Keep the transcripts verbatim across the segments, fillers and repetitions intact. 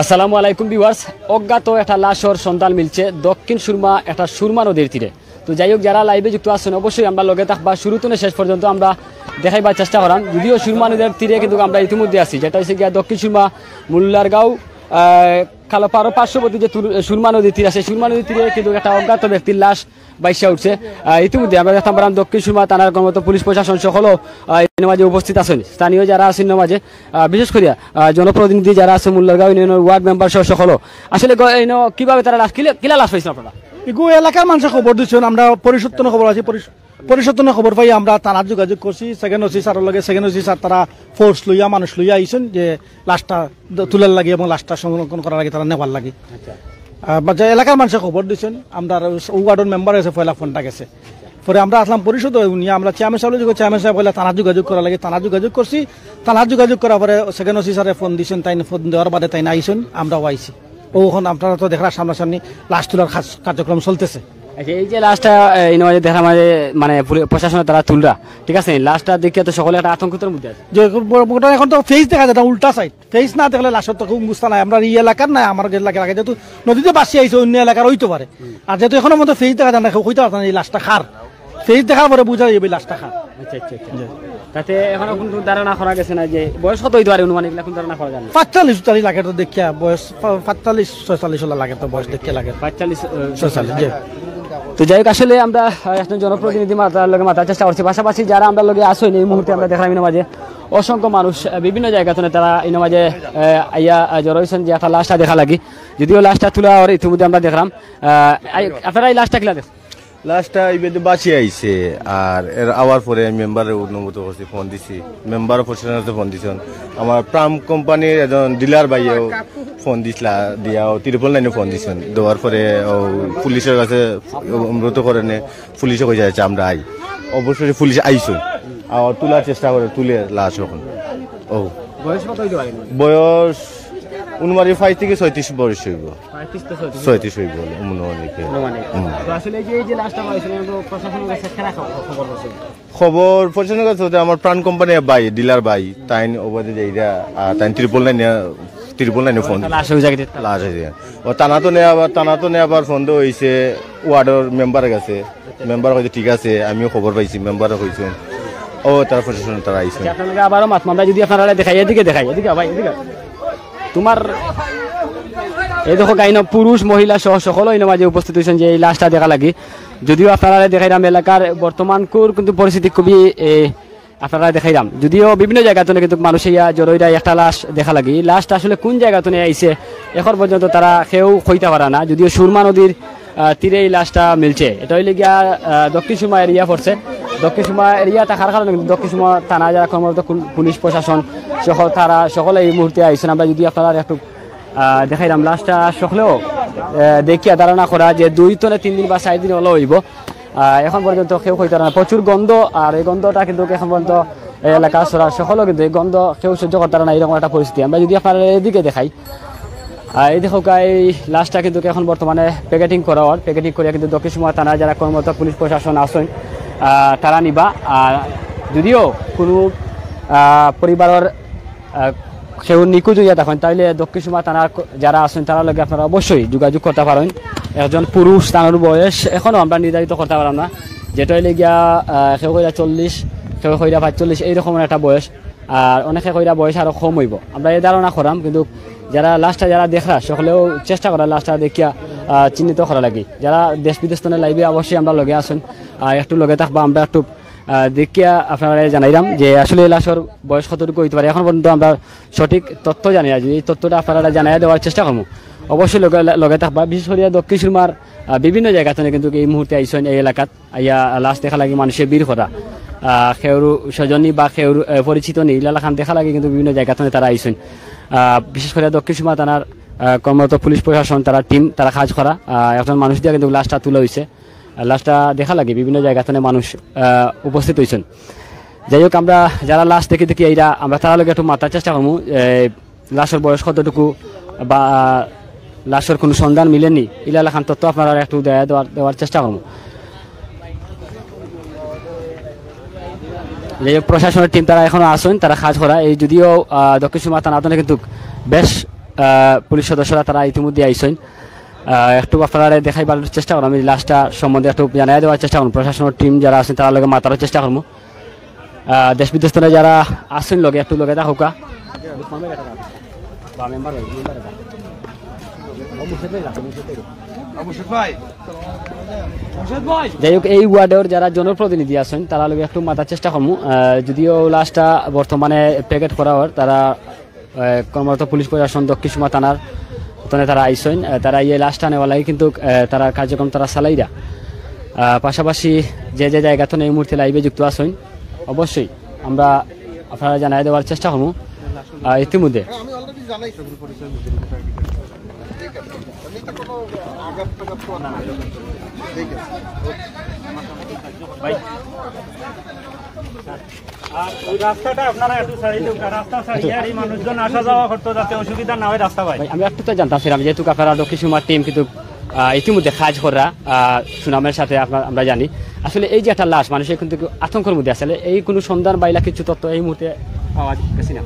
আসসালামু আলাইকুম ভিউয়ার্স। অজ্ঞাত একটা লাশর সন্ধান মিলছে দক্ষিণ সুরমা একটা সুরমা নদীর তীরে। তো যাই হোক, যারা লাইভে যুক্ত আছেন অবশ্যই আমরা লগে থাকবা শুরু থেকে শেষ পর্যন্ত আমরা দেখাইবার চেষ্টা করাম। যদিও সুরমা নদীর তীরে কিন্তু আমরা ইতিমধ্যে আছি, যেটা হচ্ছে গিয়া দক্ষিণ সুরমা মুল্লারগাঁও, আহ, কালোপাড়া পার্শ্ববর্তী যে তুর-, সুরমা নদীর তীর আছে, সুরমা নদীর তীরে কিন্তু একটা অজ্ঞাত ব্যক্তির লাশ বাইসা উঠছে। আহ, ইতিমধ্যে আমরা দেখতাম পারাম দক্ষিণ সুরমা থানার কর্মরত পুলিশ প্রশাসন সকলও, আহ, এর মাঝে উপস্থিত আছেন। স্থানীয় যারা আছেন এর মাঝে, আহ, বিশেষ করিয়া, আহ, জনপ্রতিনিধি যারা আছে মুল্লারগাঁও ইউনিয়নের ওয়ার্ড মেম্বার সহ সকলও, আসলে গ-, এই ন-, কিভাবে তারা লাশ, কিলা, কিলা লাশ পাইছেন আপনারা? এগু এলাকার মানুষে খবর দিচ্ছেন, আমরা পরিষদ থানা খবর আছে, পরিষ-, পরিষদ থানা খবর পাই, আমরা থানাত যোগাযোগ করছি, সেকেন্ড ওসি স্যারের লগে, সেকেন্ড ওসি স্যার তারা ফোর্স লইয়া, মানুষ লইয়া আইছেন যে লাশটা দ-, তুলার লাগি এবং লাশটা সংরক্ষণ করার লাগি, তারা নেবার লাগি। আহ, বা যে এলাকার মানুষে খবর দিচ্ছেন, আমরা ওয়ার্ডের মেম্বার গেছে, পয়লা ফোনটা গেছে। পরে আমরা আসলাম পরিষদ, উনি আমরা চেয়ারম্যান সাহেব, চেয়ারম্যান সাহেব বলে থানা যোগাযোগ করা লাগে, থানা যোগাযোগ করছি। থানা যোগাযোগ করার পরে সেকেন্ড ওসি স্যারে ফোন দিচ্ছেন, তাই ফোন দেওয়ার বাদে তাই না আইসুন, আমরাও আইছি। ও, এখন আপনারা তো দেখরা সামনাসামনি লাশ তোলার কাজ-, কার্যক্রম চলতেছে। আচ্ছা, এই যে লাশটা, এ, এই নয় যে দেখা মানে, মানে পুলি-, প্রশাসনে তারা তুলরা, ঠিক আছে, লাশটা দেখে তো সকলে একটা আতঙ্কিতর মধ্যে আছে। যে ব-, ওটা এখন তো ফেস দেখা যায়, এটা উল্টা সাইড, ফেস না দেখলে লাশর তো খুব বুঝতে নাই। আমরা এই এলাকার নাই, আমার এলাকার আগে যেহেতু নদীতে বাসি আইছে, অন্য এলাকার হইতে পারে। আর যেহেতু এখনো মতো ফেস দেখা যায় না, কেউ কইতে পারছে না এই লাশটা কার। ফেস দেখার পরে বুঝা যাবে এই লাশটা কার। আচ্ছা, আচ্ছা, আচ্ছা। জি। তাতে এখনো কোনো ধারণা করা গেছে না যে বয়স কত হইতে পারে অনুমানিক, এখন ধারণা করা যায় না। পাঁচচল্লিশ উনচল্লিশ লাগে তো দেখিয়া বয়স, পা-, পাঁচচল্লিশ ছয়চল্লিশ ওলা লাগে তো বয়স দেখিয়া লাগে। পাঁচচল্লিশ, আহ, ছয়চল্লিশ, জি। তো যাই হোক, আসলে আমরা, আহ, একজন জনপ্রতিনিধি মাতার লগে মাতার চেষ্টা করছি, পাশাপাশি যারা আমরা লগে আসইন এই মুহূর্তে আমরা দেখলাম এর মাঝে অসংখ্য মানুষ, আহ, বিভিন্ন জায়গা থেকে তারা এর মাঝে, আহ, আইয়া, আহ, জড়ো হইছেন যে একটা লাশটা দেখা লাগি। যদিও লাশটা তুলা আর ইতিমধ্যে আমরা দেখলাম, আহ, আই-, আপনারা এই লাশটা কিলা দেখ? লাশটা এই বেদে বাসি আইছে, আর এর আওয়ার পরে আমি মেম্বারে অনুমতি করছি, ফোন দিছি, মেম্বার প্রশাসনের কাছে ফোন দিছেন। আমার প্রাম কোম্পানির একজন ডিলার ভাইয়েও ফোন দিছিলা, দিয়া ও ত্রিপল নাইনে ফোন দিছেন, দেওয়ার পরে ও পুলিশের কাছে অনুরোধ করে নে, পুলিশে কই যাচ্ছে আমরা আই, অবশ্যই পুলিশ আইছুন, আর তুলার চেষ্টা করে, তুলে লাশ এখন। ও। বয়স কত হইতে পারে? বয়স অনুমানিক পঁয়ত্রিশ থেকে ছয়ত্রিশ বয়স হইব। পঁয়ত্রিশ তো ছয়ত্রিশ। ছয়ত্রিশ হইব অনুমানিক। অনুমানিক। হুম। তো আসলে এই যে, এই যে লাশটা পাইছেন, এটা তো প্রশাসনের কাছে কেরা খবর, খবর পাইছেন? খবর প্রশাসনের কাছে তো আমার প্রাণ কোম্পানি ভাই, ডিলার ভাই, তাইন ওবাদে যাইরা, আর তাইন ত্রিপল নাইনে, ত্রিপল নাইনে ফোন। লাশ ওই জায়গাতে? লাশ হয়েছে। ও থানা তো নেই আবার, থানা তো নেই আবার ফোন তো হইছে ওয়ার্ডের মেম্বারের কাছে। মেম্বার কইছে, "ঠিক আছে, আমিও খবর পাইছি।" মেম্বারে কইছেন, "ও, তারা প্রশাসন, তারা আইছেন।" আচ্ছা, আপনারা আবারও মাত মামলা যদি আপনারা দেখাই, এদিকে দেখাই, এদিকে ভাই, এদিকে। তোমার এই দেখো, গাইন পুরুষ, মহিলা সহ সকল ওই মাঝে উপস্থিত হয়েছেন যে এই লাশটা দেখা লাগি। যদিও আপনারা দেখাইলাম এলাকার বর্তমান কুর কিন্তু পরিস্থিতি খুবই, এ, আপনারা দেখাইলাম। যদিও বিভিন্ন জায়গা থেকে কিন্তু মানুষ ইয়া জড়ো হইরা একটা লাশ দেখা লাগি। এই লাশটা আসলে কোন জায়গা থেকে আইছে, এখন পর্যন্ত তারা কেউ কইতা পারা না। যদিও সুরমা নদীর আহ, তীরে এই লাশটা মিলছে। এটা হইলে গিয়া, আহ, দক্ষিণ সুরমা এরিয়া পড়ছে। দক্ষিণ সুরমা এরিয়া থাকার কারণে কিন্তু দক্ষিণ সুরমা থানা যারা কর্মরত পুল-, পুলিশ প্রশাসন সহ তারা সকলে এই মুহূর্তে আইছেন। আমরা যদি আপনারা একটু, আহ, দেখাইলাম লাশটা সকলেও, আহ, দেখিয়া ধারণা করা যে দুই তনে তিন দিন বা চার দিন হলো হইব। আহ, এখন পর্যন্ত কেউ কইতে পারে না, প্রচুর গন্ধ, আর এই গন্ধটা কিন্তু এখন পর্যন্ত এই এলাকা সারা সকলেও কিন্তু এই গন্ধ কেউ সহ্য করতে পারে না, এরকম একটা পরিস্থিতি। আমরা যদি আপনারা এদিকে দেখাই, আহ, এই দেখো, এই লাশটা কিন্তু এখন বর্তমানে প্যাকেটিং করা হয়, প্যাকেটিং করে কিন্তু দক্ষিণ সুরমা থানায় যারা কর্মরত পুলিশ প্রশাসন আছেন, আহ, তারা নিবা। আর যদিও কোনো, আহ, পরিবারের, আহ, কেউ নিখোঁজ হইয়া থাকেন, তাইলে দক্ষিণ সুরমা থানার ক-, যারা আছেন, তারা লগে আপনারা অবশ্যই যোগাযোগ করতে পারেন। একজন পুরুষ, তার বয়স এখনো আমরা নির্ধারিত করতে পারলাম না, যেটা হইলে গিয়া, আহ, কেউ কইরা চল্লিশ, কেউ কইরা পাঁচচল্লিশ, এইরকম একটা বয়স। আর অনেকে কইরা বয়স আরো কম হইব, আমরা এই ধারণা করাম, কিন্তু যারা লাশটা যারা দেখরা সকলেও চেষ্টা করা লাশটা দেখিয়া, আহ, চিহ্নিত করা লাগি। যারা দেশ বিদেশ থেকে লাইভে অবশ্যই আমরা লগে আছেন, আহ, একটু লগে থাকবা, আমরা একটু, আহ, দেখিয়া আপনারা জানাইলাম যে আসলে এই লাশর বয়স কতটুকু হইতে পারে। এখন পর্যন্ত আমরা সঠিক তথ্য জানি না, এই তথ্যটা আপনারা জানাইয়া দেওয়ার চেষ্টা করবো। অবশ্যই লগে, লগে থাকবা, বিশেষ করিয়া দক্ষিণ সুরমার, আহ, বিভিন্ন জায়গা থেকে কিন্তু এই মুহূর্তে আইসেন এই এলাকাত। আইয়া লাশ দেখা লাগি মানুষে ভিড় করা। আহ, কেউর স্বজনী বা কেউর, আহ, পরিচিত নেই, ইলালাখান দেখা লাগি কিন্তু বিভিন্ন জায়গা থেকে তারা আইসেন। আহ, বিশেষ করে দক্ষিণ সুরমা থানার, আহ, কর্মরত পুলিশ প্রশাসন, তারা টিম, তারা কাজ করা। আহ, একজন মানুষ দিয়া কিন্তু লাশটা তুলা হইছে। আর লাশটা দেখা লাগি বিভিন্ন জায়গা থেকে মানুষ, আহ, উপস্থিত হইছেন। যাই হোক, আমরা যারা লাশ দেখি দেখি এইরা, আমরা তারা লগে একটু মাতার চেষ্টা করবো। এ, লাশর বয়স কতটুকু বা লাশর কোনো সন্ধান মিলেনি, ইলালাখান তথ্য আপনারা একটু দেয়া দেওয়ার, দেওয়ার চেষ্টা করবো। যাই হোক, প্রশাসনের টিম তারা এখনো আছেন, তারা কাজ করা। এই যদিও, আহ, দক্ষিণ সুরমা থানা কিন্তু বেশ আহ, পুলিশ সদস্যরা তারা ইতিমধ্যে আইছইন। আহ, একটু আপনারারে দেখাইবার চেষ্টা করমু, আমি লাশটা সম্বন্ধে একটু জানাই দেওয়ার চেষ্টা করমু। প্রশাসনের টিম যারা আছইন, তারার লগে মাতার চেষ্টা করমু। আহ, দেশ বিদেশ তনে যারা আছইন লগে, একটু লগে থাকউক্কা। যাই হোক, এই ওয়ার্ডর যারা জনপ্রতিনিধি আছইন, তারার লগে একটু মাতার চেষ্টা করমু। আহ, যদিও লাশটা বর্তমানে প্যাকেট করা অর, তারা আহ, কর্মরত পুলিশ প্রশাসন দক্ষিণ সুরমা থানার তনে তারা আইছইন। আহ, তারা এই লাশটা নেওয়ার লাগি কিন্তু, আহ, তারা কার্যক্রম তারা চালাইরা। আহ, পাশাপাশি যে যে জায়গা তনে এই মুহূর্তে লাইভে যুক্ত আছইন, অবশ্যই আমরা আপনারারে জানাই দেওয়ার চেষ্টা করমু। আহ, ইতিমধ্যে আর ওই রাস্তাটা আপনারা একটু ছাড়ি দেউক্কা, রাস্তা ছাড়িয়া আর এই মানুষজন আসা যাওয়া করতো যাতে অসুবিধা না হয় রাস্তা পায়। ভাই, আমি একটু তো জানতাম ছিলাম, যেহেতু আপনারা দক্ষিণ সুরমার টিম কিন্তু, আহ, ইতিমধ্যে কাজ করা, আহ, সুনামের সাথে আপনার, আমরা জানি। আসলে এই যে একটা লাশ, মানুষের কিন্তু আতঙ্কের মধ্যে আসলে এই কোনো সন্ধান বা ইলা কিছু তথ্য এই মুহূর্তে পাওয়া গেছে না।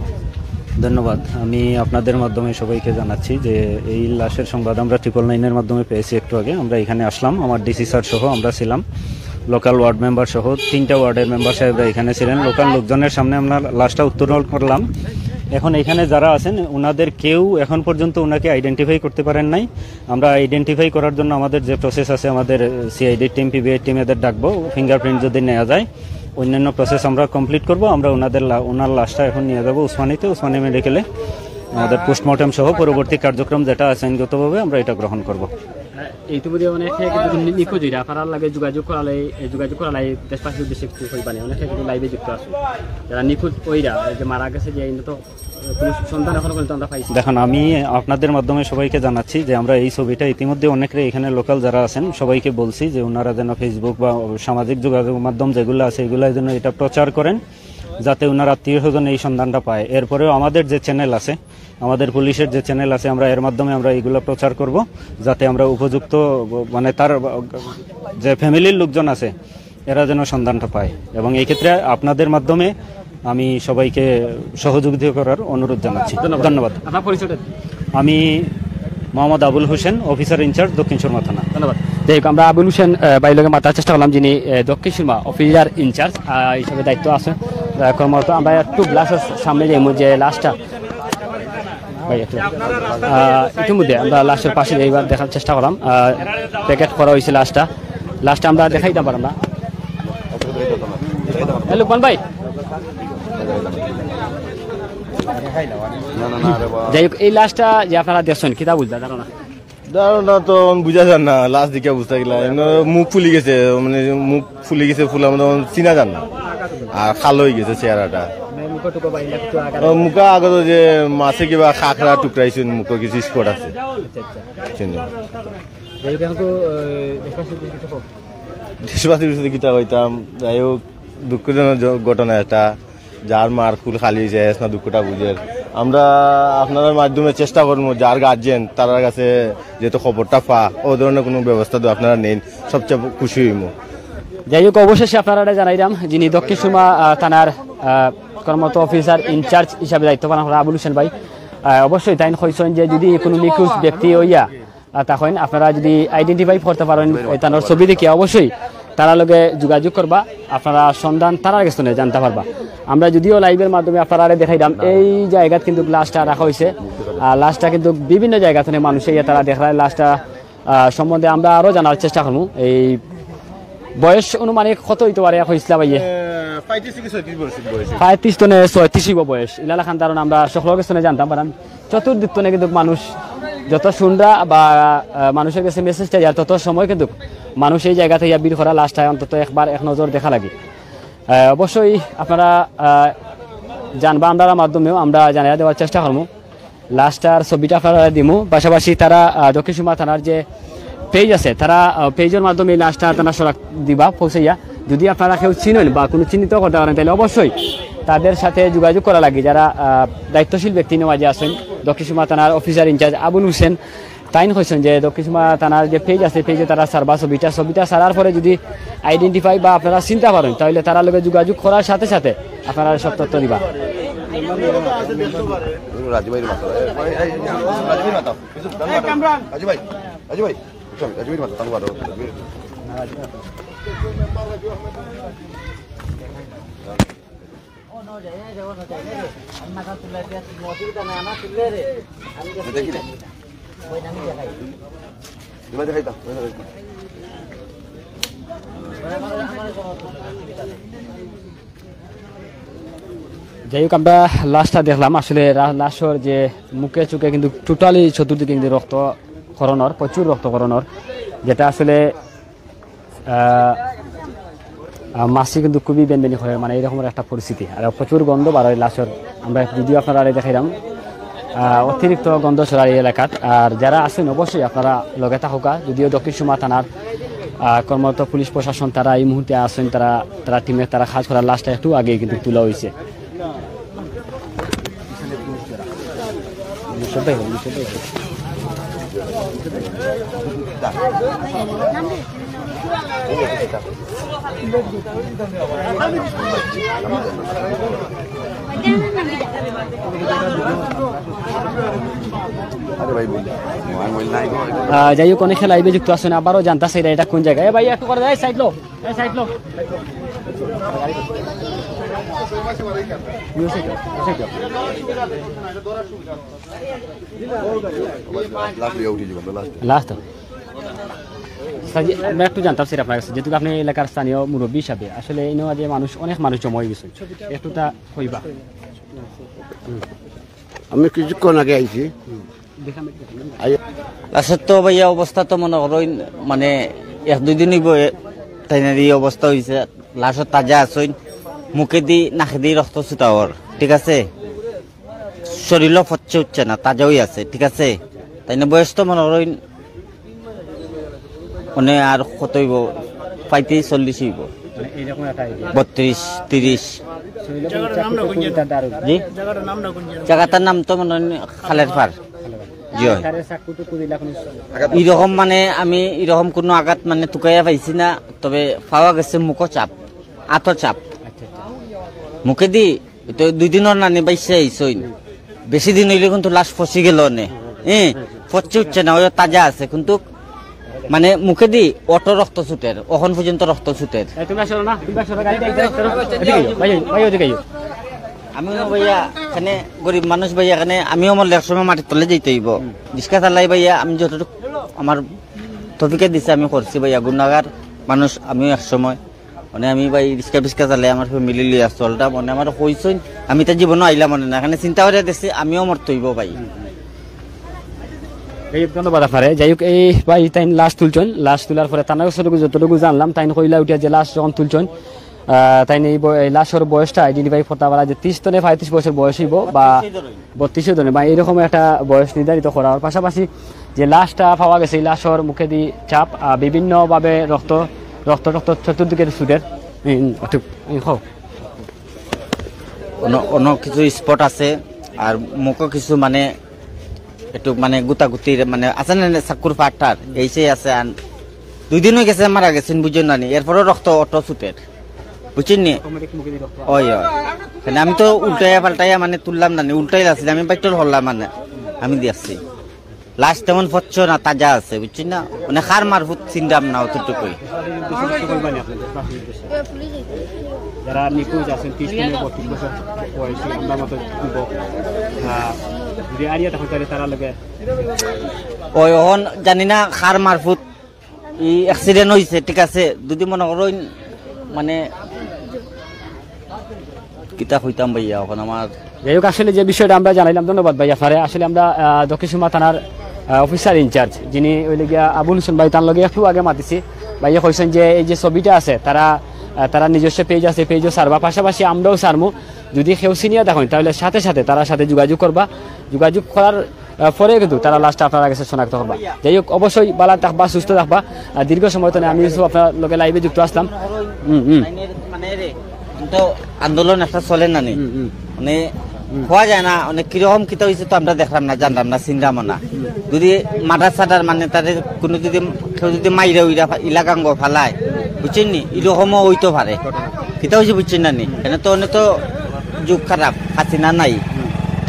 ধন্যবাদ। আমি আপনাদের মাধ্যমে সবাইকে জানাচ্ছি যে এই লাশের সংবাদ আমরা ট্রিপল নাইনের মাধ্যমে পেয়েছি একটু আগে। আমরা এখানে আসলাম, আমার ডিসি স্যার সহ আমরা ছিলাম, লোকাল ওয়ার্ড মেম্বার সহ তিনটা ওয়ার্ডের মেম্বার সাহেবরা এখানে ছিলেন। লোকাল লোকজনের সামনে আমরা লাশটা উত্তোলন করলাম। এখন এখানে যারা আছেন, ওনাদের কেউ এখন পর্যন্ত ওনাকে আইডেন্টিফাই করতে পারেন নাই। আমরা আইডেন্টিফাই করার জন্য আমাদের যে প্রসেস আছে, আমাদের সিআইডি টিম, পিবিআই টিম এদের ডাকবো, ফিঙ্গারপ্রিন্ট যদি নেওয়া যায়, অন্যান্য প্রসেস আমরা কমপ্লিট করব। আমরা ওনাদের লা-, ওনার লাশটা এখন নিয়ে যাবো উসমানীতে, উসমানী মেডিকেলে আমাদের পোস্টমর্টম সহ পরবর্তী কার্যক্রম যেটা আছে আইনগতভাবে আমরা এটা গ্রহণ করব। ইতিমধ্যে অনেকে কিন্তু নি-, নিখোঁজ অইরা, আপনারার লগে যোগাযোগ করালে, এই যোগাযোগ করালে দেশবাসীর উদ্দেশ্যে কিছু কইবা নি? অনেকে কিন্তু লাইভে যুক্ত আছে, যারা নিখোঁজ অইরা, এই যে মারা গেছে, যে এই তো কোনো সন্ধান এখনো পর্যন্ত আমরা পাইছি না। দেখুন, আমি আপনাদের মাধ্যমে সবাইকে জানাচ্ছি যে আমরা এই ছবিটা ইতিমধ্যে অনেকরে এখানে লোকাল যারা আছেন সবাইকে বলছি যে ওনারা যেন ফেসবুক বা সামাজিক যোগাযোগ মাধ্যম যেগুলো আছে এগুলো যেন এটা প্রচার করেন, যাতে ওনার আত্মীয় স্বজন এই সন্ধানটা পায়। এরপরেও আমাদের যে চ্যানেল আছে, আমাদের পুলিশের যে চ্যানেল আছে, আমরা এর মাধ্যমে আমরা এইগুলো প্রচার করব, যাতে আমরা উপযুক্ত, মানে, তার যে ফ্যামিলির লোকজন আছে, এরা যেন সন্ধানটা পায়। এবং এই ক্ষেত্রে আপনাদের মাধ্যমে আমি সবাইকে সহযোগিতা করার অনুরোধ জানাচ্ছি। ধন্যবাদ। ধন্যবাদ। আপনার পরিচয়টা? আমি মোহাম্মদ আবুল হোসেন, অফিসার ইনচার্জ, দক্ষিণ সুরমা থানা। ধন্যবাদ। যাই হোক, আমরা আবুল হোসেন, আহ, ভাইর লগে মাতার চেষ্টা করলাম, যিনি, আহ, দক্ষিণ সুরমা অফিসার ইনচার্জ, আহ, হিসাবে দায়িত্ব আছে, আহ, কর্মরত। আমরা একটু গ্লাসের সামনে যাইমু যে লাশটা, ভাই, একটু, আহ, ইতিমধ্যে আমরা লাশের পাশে যাইবার দেখার চেষ্টা করলাম, আহ, প্যাকেট করা হয়েছে লাশটা। লাশটা আমরা দেখাইতাম পারলাম না। এ, লুকমান ভাই, যাই হোক, এই লাশটা যে আপনারা দেখছেন, কিতা বুঝলা, ধারণা? ধারণা তো এখন বুঝা যার না, লাশ দেখিয়া বুঝতে গেলে এমনি মুখ ফুলি গেছে, মানে মুখ ফুলি গেছে, ফুলা মানে এখন চিনা যার না, আর কালো হয়ে গেছে চেহারাটা। ও, মুখে আগে তো যে মাছে কিবা কাঁকড়া টুকরাইছে, মুখে কিছু স্পট আছে। চিনি। দেশবাসীর বিষয়ে কিতা কইতাম, যাই হোক, দুঃখজনক জ-, ঘটনা এটা। যার মার কুল খালি হয়েছে, এস না দুঃখটা বুঝের। আমরা আপনাদের মাধ্যমে চেষ্টা করবো, যার গার্জিয়ান, তার কাছে যেহেতু খবরটা পা, ও ধরনের কোনো ব্যবস্থা তো আপনারা নেন, সবচেয়ে খুশি হইমু। যাই হোক, অবশেষে আপনারা জানাইলাম, যিনি দক্ষিণ সুরমা, আহ, থানার, আহ, কর্মরত অফিসার ইনচার্জ হিসাবে দায়িত্ব পালন করা আবুল হোসেন ভাই, আহ, অবশ্যই তাইন কইছেন যে যদি কোনো নিখোঁজ ব্যক্তি হইয়া, আহ, তখন আপনারা যদি আইডেন্টিফাই করতে পারেন, এ, তার ছবি দেখে অবশ্যই তারা লগে যোগাযোগ করবা, আপনারা সন্ধান তারার কাছ থেকে জানতে পারবা। আমরা যদিও লাইভের মাধ্যমে আপনারা দেখাইলাম, এই জায়গাত কিন্তু লাশটা রাখা হয়েছে, আর লাশটা কিন্তু বিভিন্ন জায়গা থেকে মানুষে ইয়ে তারা দেখরা লাশটা, আহ, সম্বন্ধে আমরা আরো জানার চেষ্টা করবো। এই বয়স অনুমানিক কত হইতে পারে, এখন ইসলাম ভাইয়ে? এ, পঁয়ত্রিশ থেকে ছয়ত্রিশ বয়স, বয়স। পঁয়ত্রিশ তনে ছয়ত্রিশ হইব বয়স। ইলালা খান ধারণা আমরা সকলের কাছ থেকে জানতাম পারাম। চতুর্দিক তনে কিন্তু মানুষ যত শুনরা বা, আহ, মানুষের কাছে মেসেজটা যায়, তত সময় কিন্তু মানুষ এই জায়গা থেকে ভিড় করা লাশটা অন্তত একবার এক নজর দেখা লাগে। আহ, অবশ্যই আপনারা, আহ, জানবা, আমরার মাধ্যমেও আমরা জানাইয়া দেওয়ার চেষ্টা করবো। লাশটার ছবিটা আপনারা দিমু, পাশাপাশি তারা, আহ, দক্ষিণ সুরমা থানার যে পেজ আছে, তারা, আহ, পেজের মাধ্যমে এই লাশটা তারা সরাক দিবা পৌঁছাইয়া। যদি আপনারা কেউ চিনেন বা কোনো চিহ্নিত করতে পারেন, তাহলে অবশ্যই তাদের সাথে যোগাযোগ করা লাগে। যারা, আহ, দায়িত্বশীল ব্যক্তি নেওয়া যে আছেন, দক্ষিণ সুরমা থানার অফিসার ইনচার্জ আবুল হোসেন, তাইন কইছেন যে দক্ষিণ সুরমা থানার যে পেজ আছে, পেজে তারা সারবা ছবিটা, ছবিটা সারার পরে যদি আইডেন্টিফাই বা আপনারা চিনতে পারেন, তাহলে তারা লগে যোগাযোগ করার সাথে সাথে আপনারা সব তথ্য দিবা। রাজু ভাই মাথা, এই, এই, এই, রাজু ভাই মাথা। রাজু ভাই, রাজু ভাই, রাজু ভাই মাথা, তাঙ্গু মাথা। দেখি না। এবার দেখাই তো, এবার দেখাই তো। যাই হোক, আমরা লাশটা দেখলাম। আসলে রা-, লাশর যে মুখে চুখে কিন্তু totally চতুর্দিকে কিন্তু রক্ত খরণর, প্রচুর রক্ত খরণর, যেটা আসলে, আহ, আহ, মাছি কিন্তু খুবই বেনবেনি করে, মানে, এরকম একটা পরিস্থিতি। আর প্রচুর গন্ধ বার হয় লাশর। আমরা video আপনারারে দেখাইলাম, আহ, অতিরিক্ত গন্ধ ছড়ার এই এলাকাত। আর যারা আছেন, অবশ্যই আপনারা লগে থাকুকা। যদিও দক্ষিণ সুরমা থানার, আহ, কর্মরত পুলিশ প্রশাসন, তারা এই মুহূর্তে আছেন, তারা, তারা টিমে তারা কাজ করার, লাশটা একটু আগে কিন্তু তোলা হয়েছে। আহ, যাই হোক, অনেকে live-এ যুক্ত আছেন, আবারও জানতা চাইরা এটা কোন জায়গা। এ ভাই, একটু করে দেয়, side লো, এ side লো। লাস্ট। স্যার, জি, আমরা একটু জানতাম স্যার আপনার কাছে, যেহেতু আপনি এলাকার স্থানীয় মুরব্বী হিসাবে, আসলে এই নওয়া যে মানুষ, অনেক মানুষ জমা হয়ে গেছে, একটু তা কইবা। আমি কিছুক্ষণ আগে আইছি। আসলে তো ভাইয়া, অবস্থা তো মনে করইন, মানে, এক দুই দিন হইব এ, তাইনার এই অবস্থা হইছে। লাশও তাজা আছইন, মুখেদি নাকেদি রক্ত ছুটাওর, ঠিক আছে? শরীরও ফচ্ছে উঠছে না, তাজা হয়ে আছে, ঠিক আছে? তাইনা বয়স তো মনে করইন, মানে, আর কত হইব? পঁয়ত্রিশ, চল্লিশ হইব। মানে, এইরকম একটা idea। বত্রিশ, তিরিশ। শরীরে কোনো চাকু টুকু দিতে দারুণ। জি? জায়গাটার নাম তো মনে হয় খালের পার। জি, হয়। তারে চাকু টুকু দিলা কোনো? এরকম, মানে, আমি এরকম কোনো আঘাত, মানে, তুকাইয়া পাইছি না, তবে পাওয়া গেছে মুখো চাপ, আতো চাপ। আচ্ছা, আচ্ছা। মুখেদি তো দুই দিনর নানি বাইসে আইসইন। বেশি দিন হইলে কিন্তু লাশ ফসি গেল নে। হ্যাঁ, ফসছে উঠছে না, ওই তাজা আছে, কিন্তু মানে মুখেদি অটো রক্ত ছুটের, অখন পর্যন্ত রক্ত ছুটের। এই, তোমরা সরো না, তোমরা সরো, গাড়িটা এদিকে সরো। এদিকে আইও, ভাই, ভাই, ওদিকে আইও। আমিও ভাইয়া, এখানে গরিব মানুষ ভাইয়া, এখানে আমিও মরলে এক সময় মাটির তলে যাইতে হইব। রিক্সা চালাই ভাইয়া, আমি যতটুকু আমার তৌফিকে দিছে আমি করছি ভাইয়া, গুণাগার মানুষ আমিও এক সময়। মানে আমি ভাই রিক্সা ফিক্সা চালাই, আমার ফ্যামিলি লইয়া চলতাম, মানে আমার কইছইন, আমি তো জীবনও আইলাম মানে না, এখানে চিন্তা করে দেখছি আমিও মরতে হইব ভাই। যাই হোক, ধন্যবাদ আপনারে। যাই হোক, এই ভাই তাইন লাশ তুলছইন, লাশ তোলার পরে তান কাছ থাকি যতটুকু জানলাম, তাইন কইলা উঠিয়া যে লাশ যখন তুলছইন, আহ, তাইন এই ব-, এই লাশর বয়সটা আইডেন্টিফাই করতা পারা যে ত্রিশ তনে পঁয়ত্রিশ বছর বয়স হইব বা বত্রিশে ধরে বা এইরকম একটা বয়স নির্ধারিত করা। ওর পাশাপাশি যে লাশটা পাওয়া গেছে, এই লাশর মুখেদি চাপ, আহ, বিভিন্নভাবে রক্ত, রক্ত, রক্ত চতুর্দিকে ছুটের। এই, এই, একটু, এই, খাও। অন্য, অন্য কিছু স্পট আছে, আর মুখও কিছু মানে একটু মানে গুতাগুতির মানে আছে না, চাকুর ফাটার এই সেই আছে। আর দুই দিন হয়ে গেছে মারা গেছেন, বুঝছেন না নি? এরপরও রক্ত অটো ছুটের, বুঝছেন নি? অটোমেটিক মুখে দিয়ে রক্ত। ওই, ওই। মানে আমি তো উল্টাইয়া পাল্টাইয়া মানে তুললাম না নি, উল্টাই আছিল, আমি বাইটল হল্লাম মানে, আমি দিয়ে আসছি। লাশ তেমন ফচ্ছ না, তাজা আছে, বুঝছেন না? মানে কার মারফত চিনলাম না অতটুকুই। কিছু করবেন আপনি দেশবাসীর উদ্দেশ্যে। যারা নিখোঁজ আছেন, ত্রিশ থেকে বত্রিশ বছর বয়সী, আমরা মতো যুবক, আহ, যদি আড়িয়া তখন তাহলে তারা লোকে ওই অখন জানি না কার মারফত ই অ্যাক্সিডেন্ট হইছে, ঠিক আছে? যদি মনে করইন, মানে, কিতা কইতাম ভাইয়া, অখন আমার যাই হোক, আসলে যে বিষয়টা আমরা জানাইলাম, ধন্যবাদ ভাই আপনারে। আসলে আমরা, আহ, দক্ষিণ সুরমা থানার, আহ, অফিসার ইনচার্জ, যিনি হইলে গিয়া আবুল হোসেন ভাই, তার লগে একটু আগে মাতিছি। ভাইয়ে কইছেন যে এই যে ছবিটা আছে, তারা, আহ, তারা নিজস্ব পেজ আছে, পেজও ছাড়বা, পাশাপাশি আমরাও ছাড়মু। যদি কেউ চিনিয়া দেখইন, তাহলে সাথে সাথে তারার সাথে যোগাযোগ করবা। যোগাযোগ করার আহ, পরে কিন্তু তারা লাশটা আপনার কাছে শনাক্ত করবা। যাই হোক, অবশ্যই ভালা থাকবা, সুস্থ থাকবা। আহ, দীর্ঘ সময় তো আমি ইউসুফ আপনার লগে লাইভে যুক্ত আসলাম। হুম, হুম। মানে রে, তো আন্দোলন একটা চলে না নি? হুম, হুম। মানে হুম। হওয়া যায় না, মানে কিরকম কিতা হইছে তো আমরা দেখলাম না, জানলাম না, চিনলাম না। হুম। যদি মার্ডার সার্ডার মানে তাদের কোনো যদি কেউ যদি মাইরা উইরা ফা-, ইলাকাঙ্গ ফালায়, বুঝছেন নি? এরকমও হইতে পারে। কিতা হইছে বুঝছেন না নি? এনে তো, অনে তো যুগ খারাপ, হাসিনা নাই,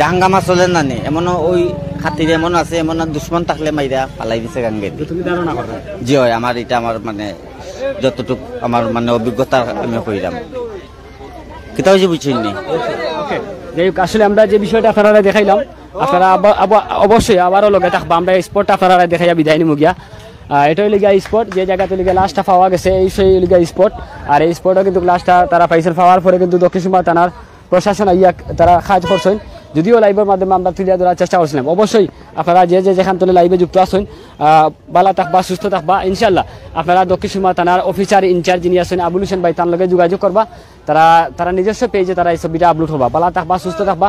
হাঙ্গামা চলে না নি, এমন ওই খাতিরে এমন আছে, এমন দুশমন থাকলে মাইরা পালাই দিছে গাঙ্গে। তুমি ধারণা করো? জি অয়, আমার ইটা আমার মানে যতটুক আমার মানে অভিজ্ঞতা আমি কইলাম। কিতা অইছে বুঝছইন নি? ওকে, যাই হোক, আসলে আমরা যে বিষয়টা আপনারারে দেখাইলাম, আপনারা আবার, আবার অবশ্যই আবারও লগে থাকবা। আমরা এই স্পটটা আপনারারে দেখাইয়া বিদায় নিমু গিয়া। আহ, এটা অইলো গিয়া স্পট, যে জাগাত অইলো গিয়া লাশটা পাওয়া গেছে, এই সেই অইলো গিয়া স্পট। আর এই স্পটও কিন্তু লাশটা তারা পাইছইন, পাওয়ার পরে কিন্তু দক্ষিণ সুরমা থানার প্রশাসন আইয়া তারা কাজ করছইন। যদিও লাইভর মাধ্যমে আমরা তুলিয়া ধরার চেষ্টা করছিলাম। অবশ্যই আপনারা যে, যে যেখান তলে লাইভে যুক্ত আছইন, আহ, ভালা থাকবা, সুস্থ থাকবা। ইনশাআল্লাহ আপনারা দক্ষিণ সুরমা থানার অফিসার ইনচার্জ যিনি আছইন আবুল হোসেন ভাই, তার লগে যোগাযোগ করবা। তারা, তারা নিজস্ব পেজে তারা এই ছবিটা আপলোড করবা। ভালা থাকবা, সুস্থ থাকবা।